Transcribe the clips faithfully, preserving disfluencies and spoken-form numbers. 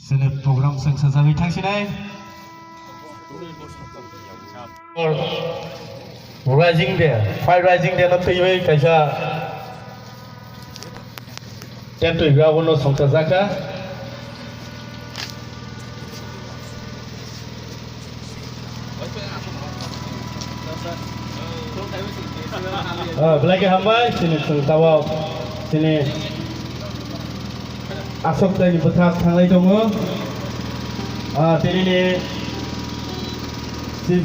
Chini program sengsa jagwi thangsinai. Rising Day, Fire Rising Day no twiwi kaisa tent twiwi abono songcha jakha. Ah, belai khe hambai, chini chwng tabok, chini aswk taini bwthak thanglai tongo. Ah, tinini chief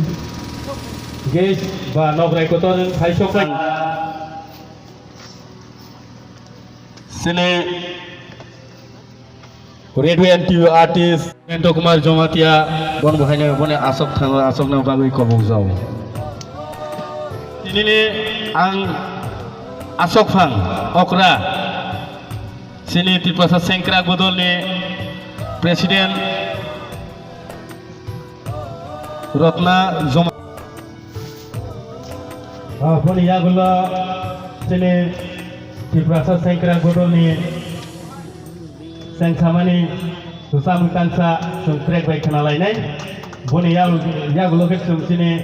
guest ba nokrai kotor phai sok pai. Chini radio and T V artist Hemento Kumar Jamatia, bon bo haino boni aswk thango, aswkno bagwi kobok jao. Tinini ang aswk phang okra, chini Tiprasa Sengkrak Bodolni president Rotna Joma. Ah, boni yagulo chini Tiprasa Sengkrak Bodolni sengsamani samung tangsa chwng track bai khna lainai. Boni yag-, yagulo khe chwng chini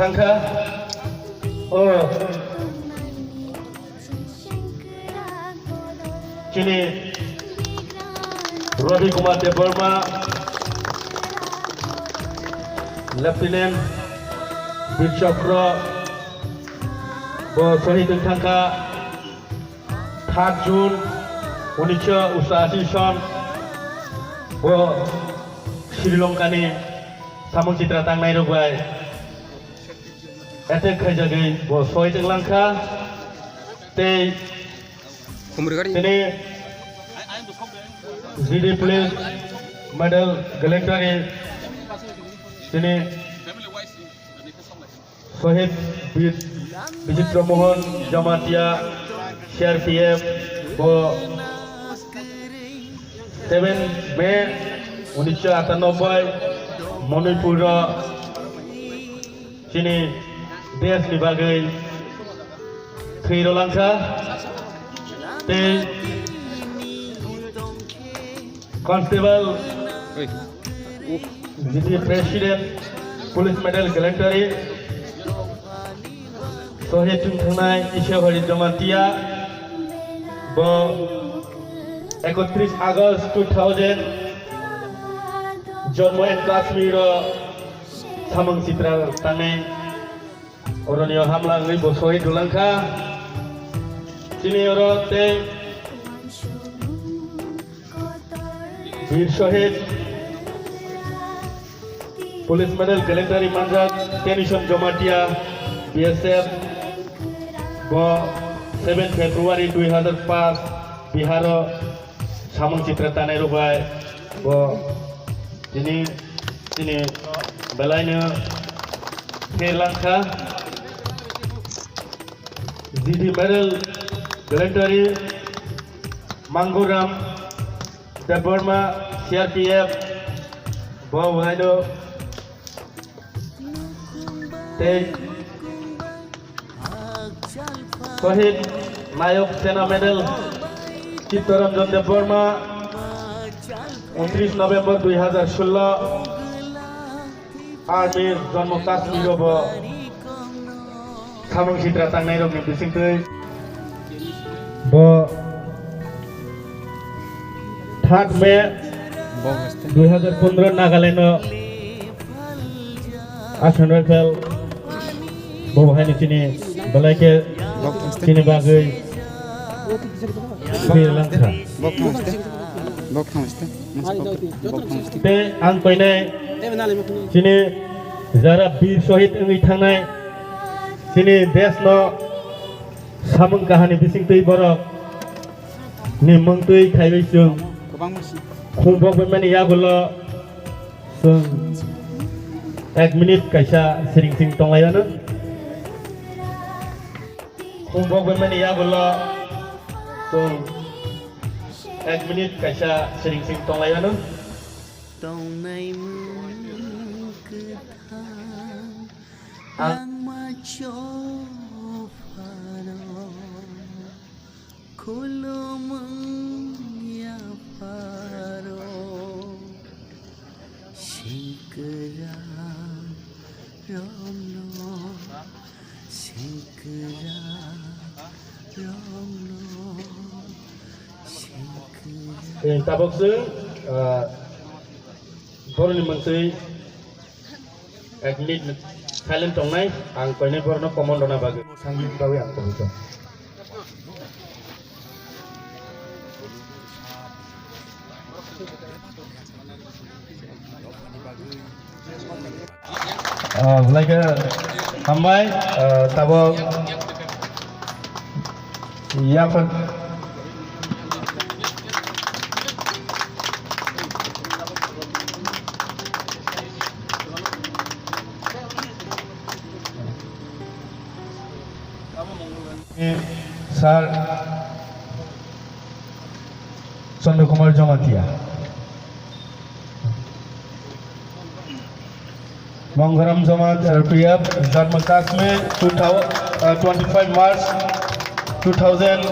Thangkha. Oh. Chini Ravi Kumar Debbarma, Lieutenant Bir Chakra, bo sohid wng thangkha third June unisho unashi son, bo Sri Lankani samung chitra tangnai rok bai attack khaijagwi bo sohid wng langkha. Tei Khumri gari. Tini G D Police Medal Gallantry tini Sohid Bir Bichitra Mohan Jamatia C R P F bo seven May unisho atanoboi Manipur o chini desh ni bagwi thwi rw langkha. Tei Constable Oi. G D President Police Medal Gallantry Sohid wng thangnai Ishwari Jamatia bo ekotris August two thousand Jammu and Kashmir o samung chitra tangnai. Oroni o hamla wngwi bo sohid rw langkha. Chini oro tei Bir Sohid Police Medal Gallantry manjak Tenison Jamatia B S F bo seven February dui hazar paanch Bihar o samung chitra tanai rok bai bo tini, tini belai no khe langkha. G D Medal Gallantry Manguram Debbarma C R P F bo belai no tei Sohid Nayok Sena Medal Chittaranjan Debbarma, untris November dui hazar solo, Army Jammu Kashmir o bo samung sitra tangnai rok ni bisingtwi bo third May dui hazar pondro Nagaland o Assam Rifle bo hai ni chini belai khe chini bagwi Sri Lanka. Bok thang site. Bok thang site. Bok thang site. Te ang koinai chini jara bir sohid wngwi thangnai chini desh no samung kahani bisingtwi borok ni mungtwi khaiwi chwng khungbok bai mani yagulo chwng ek minute kaisa siring sing tonglaiyano. Phungbok bai mani yagulo chwng ek minute kaisa siring sing tonglai ano. Tongnai mwng kwthang langma chophano, khulumung yapharo, sengkrak romno. Tabok chwng, ah, boroni mwngtwi ek minute silent tongnai, ang koinai borokno comment rwna bagwi. Sangni bagwi ang koito. Ah, belai khe hambai, ah, tabok yaphar. Sir Chandra Kumar Jamatia. Mongaram Jamatia R P F, Janma Kashmir, two thousand, uh, twenty-five March two thousand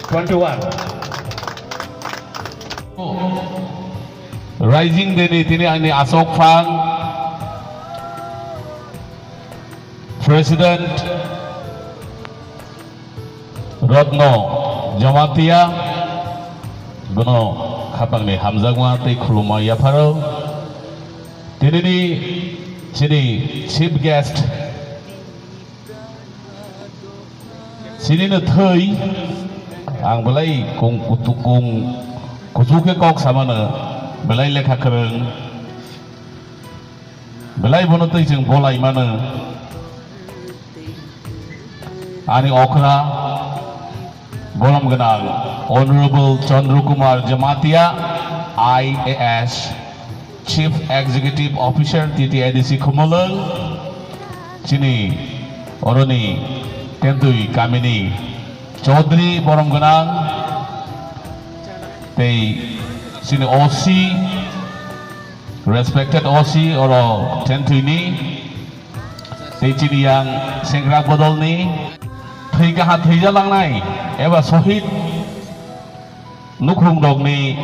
twenty-one. Rising Day ni tini ani asok phang President Rotno Jamatia, bono khapangni hamjakma tei khulumma yapharo. Tinini chini chief guest, chinino thwi ang belai kung kutu-, kung kuchuk khe kok samano, belai lekha kwrwng. Belai bono twi chwng bolai mano. Ani okra borom gwnang Honorable Chandra Kumar Jamatia, I A S, Chief Executive Officer T T A D C Khumulwng, chini oroni Tentwi kamini Chaudhary borom gwnang, tei chini O C, Respected O C oro Tentwini tei chini yang sengkrak bodolni thwi kaha thwijalangnai eba sohid nukhung rokni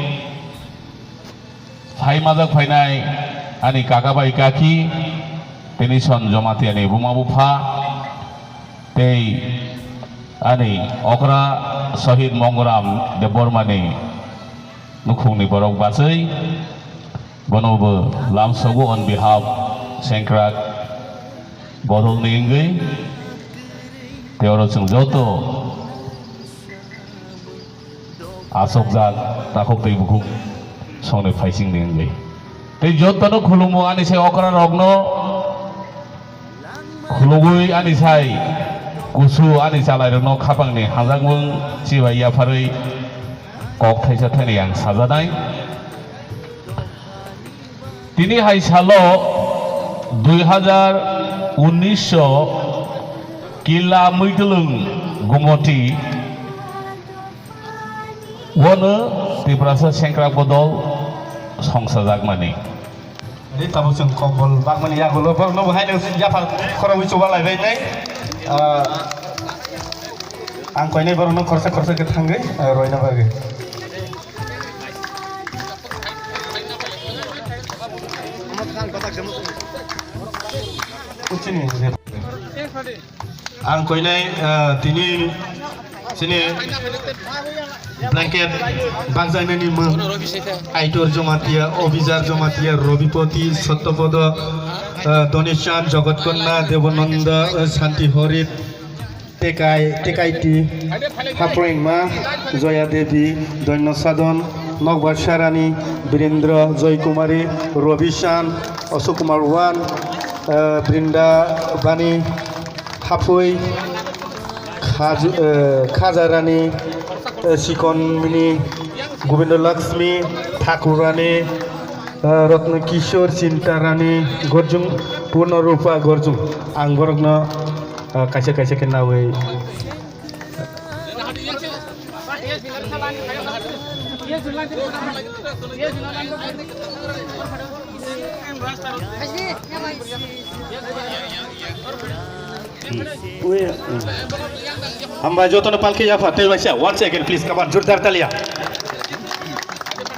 phai majak phainai ani kaka bai kaki, tini son Jamatia ni buma bupha tei ani okra sohid Mongoram Debbarmani nukhungni borok bachwi. Bono bo lamsogo on behalf sengkrak bodolni wngwi tei oro chwng joto asokjak takhuk tei bukhuk songni phaisingni wngwi tei jotono khulumo ani se okra rokno khulugwi ani sai kusu ani chalairokno khapangni hajakmung chibai yapharwi kok thaisa thainwi ang sajanai. Tini hai salo dui hazar unnish o Killa Mwitwlwng Gumoti wono Tiprasa sengkrak bodol songsajakmani. Ri tabuk chwng kokbol bakmani yagulo borokno bo haino yaphar khorokwi chubalaibai tei, ah, ang koinai borokno khorsa khorsa khe thangwi, ah, roina bagwi. Ang koinai, ah, tini chini blanket bakjainani mung Aitor Jamatia, Obizar Jamatia, Robipoti, Sottopodo, ah, Donishan, Jogotkonna, Debonanda, ah, Santi Horit, Tekai, Tekaiti, Haprengma, Joya Devi, Doino Sadon, Nokbar Sarani, Birendra, Joy Kumari, Robishan, Ashok Kumar Wan, eh, Brinda Bani, Hapui, Khaju-, eh, Khajarani, eh, Sikonmini, Gobinda Lakshmi, Thakurani, eh, Ratna Kishore, Chintarani, Gorjung, Purna Rupa Gorjung. Ang borokno Ah, kaisa kaisa khe nawi. Hambai jotono palki yapha, tei waisa, once again, please, come on, jordar talia.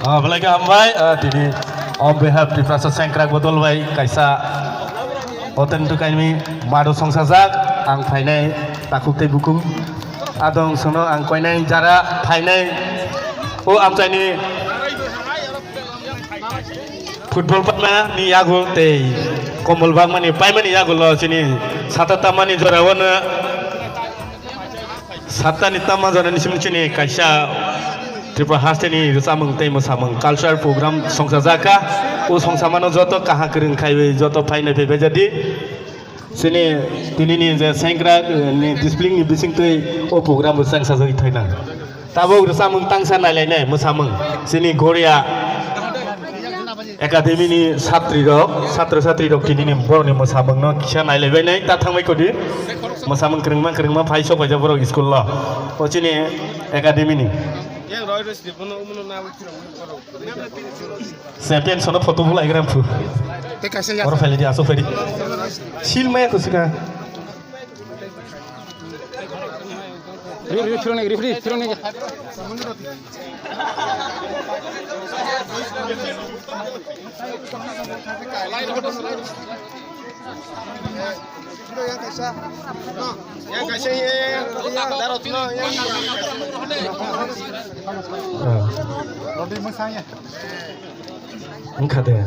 Ah, belai khe hambai, ah, tini on behalf Tiprasa Sengkrak Bodol bai kaisa hotel tukaini mado songsajak, ang phainai takhuk tei bukhuk adong sono ang koinai jara phainai o amchaini football paimani yago tei kombol bagmani paimani yago lo chini sata tamani jora wano. Saptani tama jora ni simi chini kaisa Tripura haste ni rwchapmung tei mwsamung cultural program songsa jakha. O songsa mano joto kaha kwrwng khaiwi joto phainai phaibai jadi. Chini tini ni je sengkrak, eh, ni discipline ni bising twi o program bo chang sajagwi thaina. Tabuk rwchapmung tangsa nailainai mwsamung chini Goria. Academy ni satri rok, satro satri rok tini ni borok ni mwsamung no kisa nailaibai nai ta thangbai kodi. Mwsamung kwrwngma kwrwngma phai sok paijak borok school lo. O chini academy ni. Champion sono photo bulai gram phu. Oro phailai di, asok phaidi. Sil maya kusika. Referee, referee, referee, referee. Wngkha de.